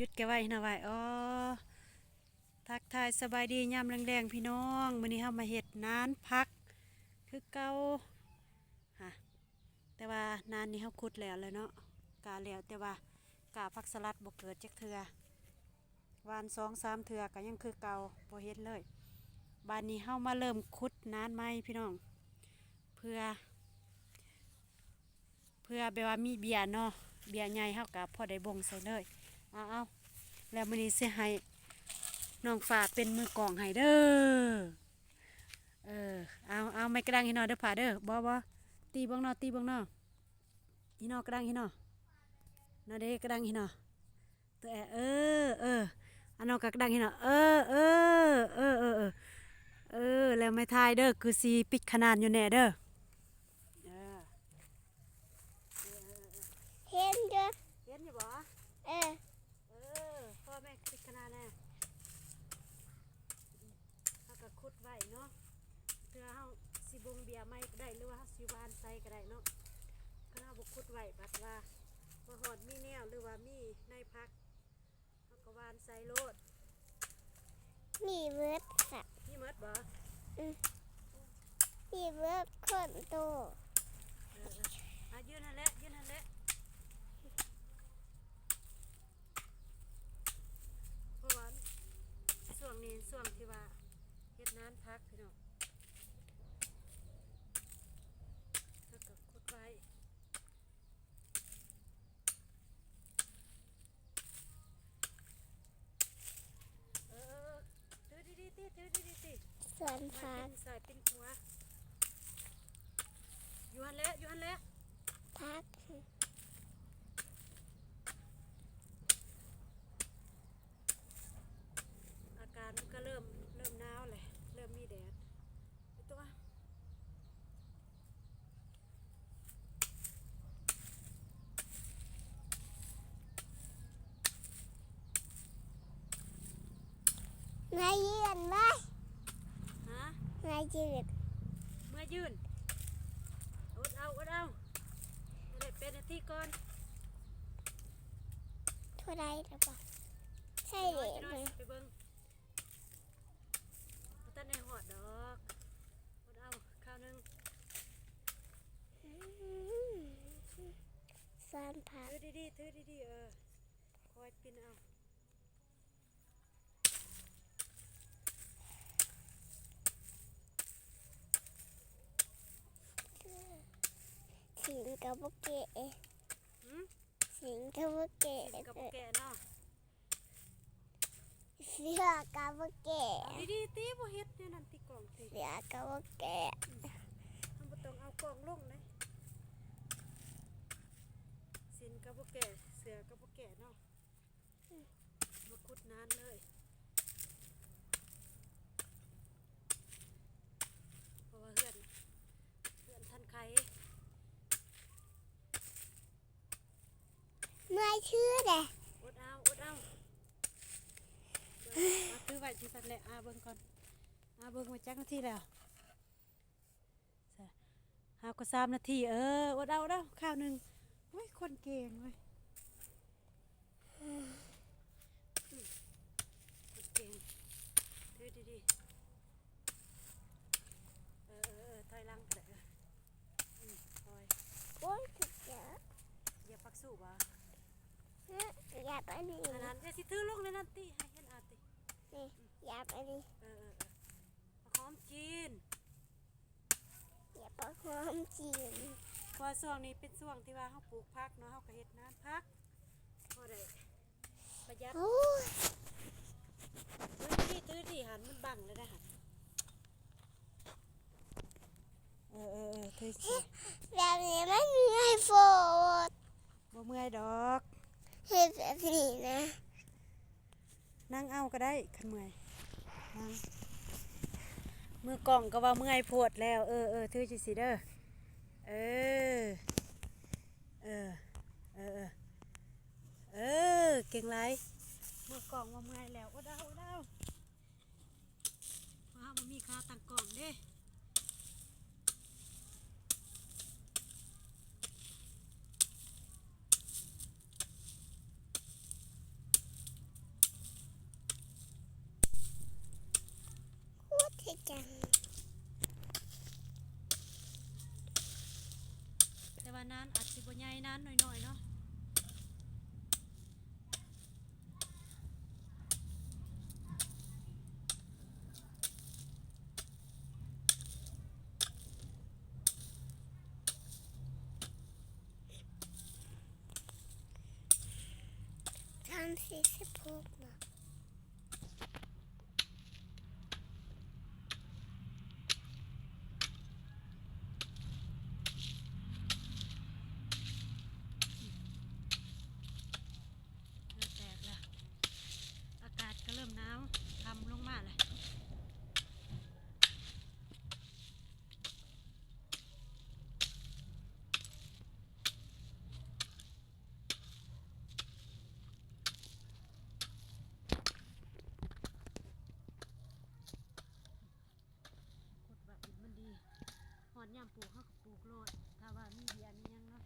ຢຸດແກໄວ້ນະໄວ້. ອໍ ທັກທາຍສະບາຍດີຍາມແລງໆ ພີ່ນ້ອງ. ມື້ນີ້ເຮົາມາເຮັດນານຜັກຄືເກົ່າ. ຮະ ແຕ່ວ່ານານນີ້ເຮົາຂຸດແລ້ວແຫຼະເນາະ, ກາແລ້ວ ແຕ່ວ່າກາຜັກສະຫຼັດບໍ່ເກີດຈັກເທື່ອ. ຫວ່ານສອງສາມເທື່ອກໍຍັງຄືເກົ່າ ບໍ່ເຫັນເລີຍ. ບາດນີ້ເຮົາມາເລີ່ມຂຸດນານໃໝ່ ພີ່ນ້ອງ, ເພື່ອ ເພື່ອແບບວ່າມີເບ້ຍເນາະ, ເບ້ຍໃຫຍ່ເຮົາກໍພໍໄດ້ບົ່ງໃສ່ເລີຍ. ເອົາໆ ແລ້ວມື້ນີ້ຊິໃຫ້ນ້ອງຟ້າເປັນມືກ້ອງໃຫ້ເດີ. ເອີ ເອົາໆ ໄມ້ກະດັງໃຫ້ນ້ອງເດີ ຟ້າເດີ. ບໍ່ໆ ຕີເບິ່ງເນາະ ຕີເບິ່ງເນາະ. ອີ່ໜໍກະດັງ ອີ່ໜໍ ນະເດ ກະດັງ ອີ່ໜໍ ໂຕແອ. ເອີ ເອີ ອັນນອກກະດັງ ອີ່ໜໍ. ເອີ ເອີ ເອີ ເອີ ເອີ ເອີ ແລ້ວໄມ້ທາຍເດີ ຄືຊິປິດຂະໜານຢູ່ແນ່ເດີ. ເອີ ເອີ ເອີ ເອີ ເຫັນຢູ່ ເຫັນຢູ່ບໍ່? ເອີ ເອີ ພໍ່ແມ່ປິດຂະໜານແນ່. ເຮົາກໍຂຸດໄວ້ເນາະ ເພື່ອເຮົາຊິບົ່ງເບ້ຍໃໝ່ກໍໄດ້ ຫຼືວ່າເຮົາຊິຫວ່ານໃສ່ກໍໄດ້ເນາະ. ຄັນເຮົາບໍ່ຂຸດໄວ້ ບັດວ່າມາຮອດມີແນວ ຫຼືວ່າມີໃນຜັກ ເຮົາກໍຫວ່ານໃສ່ໂລດ. ມີເບິດຊະ ມີເບິດບໍ່? ອື ມີເບິດຄົນໂຕ. ເອີ ເອີ ອ່ະ ຢືນຫັ້ນແຫຼະ ຢືນຫັ້ນແຫຼະ. ເພາະວ່າຊ່ວງນີ້ຊ່ວງທີ່ວ່າເຮັດນານຜັກ ພີ່ນ້ອງ ເຮົາກໍຂຸດໄວ້. ເອີ ເອີ ເອີ ຖືດີໆຕິ ຖືດີໆຕິ. ສວນຜັກ ໃສ່ປິ່ນຂວາ ຢູ່ຫັ້ນແຫຼະ ຢູ່ຫັ້ນແຫຼະ ຜັກ. ອາກາດມັນກໍເລີ່ມ ເລີ່ມໜາວແຫຼະ ເລີ່ມມີແດດ. ໄປຕົວະ. ມາຢືນໄວ້ ຮະ? ມາຢືນ ເມື່ອຢືນ. ອົດເອົາ ອົດເອົາ ໃຫ້ໄດ້ແປດນາທີກ່ອນ. ເທົ່າໃດແລ້ວບໍ່? ໃສ່ເດ ໄປເບິ່ງ ບໍ່ທັນໄດ້ຮອດດອກ. ອົດເອົາ ຄາວໜຶ່ງ. ອືມ ສາມພັນ ຖືດີໆ ຖືດີໆ ເອີ ຄອຍປິ່ນເອົາ. ສິງກໍບໍ່ແກະ ຫື? ສິງກໍບໍ່ແກະ ສິງກໍບໍ່ແກະເນາະ. ເສື້ອກໍບໍ່ແກະ ເອົາດີໆຕິ ບໍ່ເຮັດແນວນັ້ນຕິ ກ້ອງຕິ ເສື້ອກໍບໍ່ແກະ. ອືມ ເຮົາບໍ່ຕ້ອງເອົາກ້ອງລົງເດ້. ສິນກໍບໍ່ແກະ ເສື້ອກໍບໍ່ແກະເນາະ. ອືມ ມາຂຸດນານເລີຍ ເພາະວ່າເຮືອນ ເຮືອນທັນໄຂ. ເມື່ອຍຖືເດ້ ອົດເອົາ ອົດເອົາ. ເບິ່ງ ເອົາຖືໄວ້ຈັ່ງຊັ້ນແຫຼະ ອາເບິ່ງກ່ອນ ອາເບິ່ງວ່າຈັກນາທີແລ້ວ. ຫາກໍສາມນາທີ ເອີ ອົດເອົາ ອົດເອົາ ຄາວໜຶ່ງ. ໂອ້ຍ ຄົນເກັ່ງເວີຍ ອືມ ຄົນເກັ່ງ. ຖືດີໆ ເອີ ເອີ ເອີ ຖອຍຫຼັງກໍໄດ້ ເອີ ອືມ ຖອຍ. ໂອ້ຍ ຖືກແລ້ວ ຢາກຜັກສູ້ບໍ່? ຫື ຢາກອັນນີ້ ອັນນັ້ນ ຢ່າຊິຖືລົງໃນນັ້ນຕິ ໃຫ້ເຫັນອາຕິ ນີ້ ຢາກອັນນີ້ ເອີ ເອີ ເອີ ຜັກຫອມຈີນ. ຢ່າປະຄວາມຈິງ ເພາະວ່າຊ່ວງນີ້ເປັນຊ່ວງທີ່ວ່າເຮົາປູກຜັກເນາະ ເຮົາກໍເຮັດນານຜັກ ພໍໄດ້ປະຢັດ. ໂອ້ຍ ຖືດີໆ ຖືດີໆ ຫັ້ນມັນບັງແລ້ວໄດ໋ຫັ້ນ. ເອີໆໆ ຖືຊິ ແບບນີ້ມັນເມື່ອຍໂພດ. ບໍ່ເມື່ອຍດອກ ເຮັດແບບນີ້ນະ. ນັ່ງເອົາກໍໄດ້ ຄັນເມື່ອຍ ນັ່ງ. ມືກ້ອງກໍວ່າເມື່ອຍໂພດແລ້ວ. ເອີໆ ຖືຈັ່ງຊີ້ເດີ ເອີ ເອີ ເອີ ເອີ ເອີ ເກັ່ງຫຼາຍ. ມືກ້ອງວ່າເມື່ອຍແລ້ວ ອົດເອົາ ອົດເອົາ. ເພາະເຮົາບໍ່ມີຂາຕັ້ງກ້ອງເດ້. ອື ໃຫຍ່ນານໜ້ອຍໆເນາະ. ສາມສີ່ສິບຫົກເນາະ. ເຫື່ອແຕກແລ້ວ ອາກາດກໍເລີ່ມໜາວ ຄ່ຳລົງມາແລ້ວ. ຂຸດວ່າດິນມັນດີ ຮອດຍາມປູກເຮົາກໍປູກໂລດ ຖ້າວ່າມີເບ້ຍມີຫຍັງເນາະ.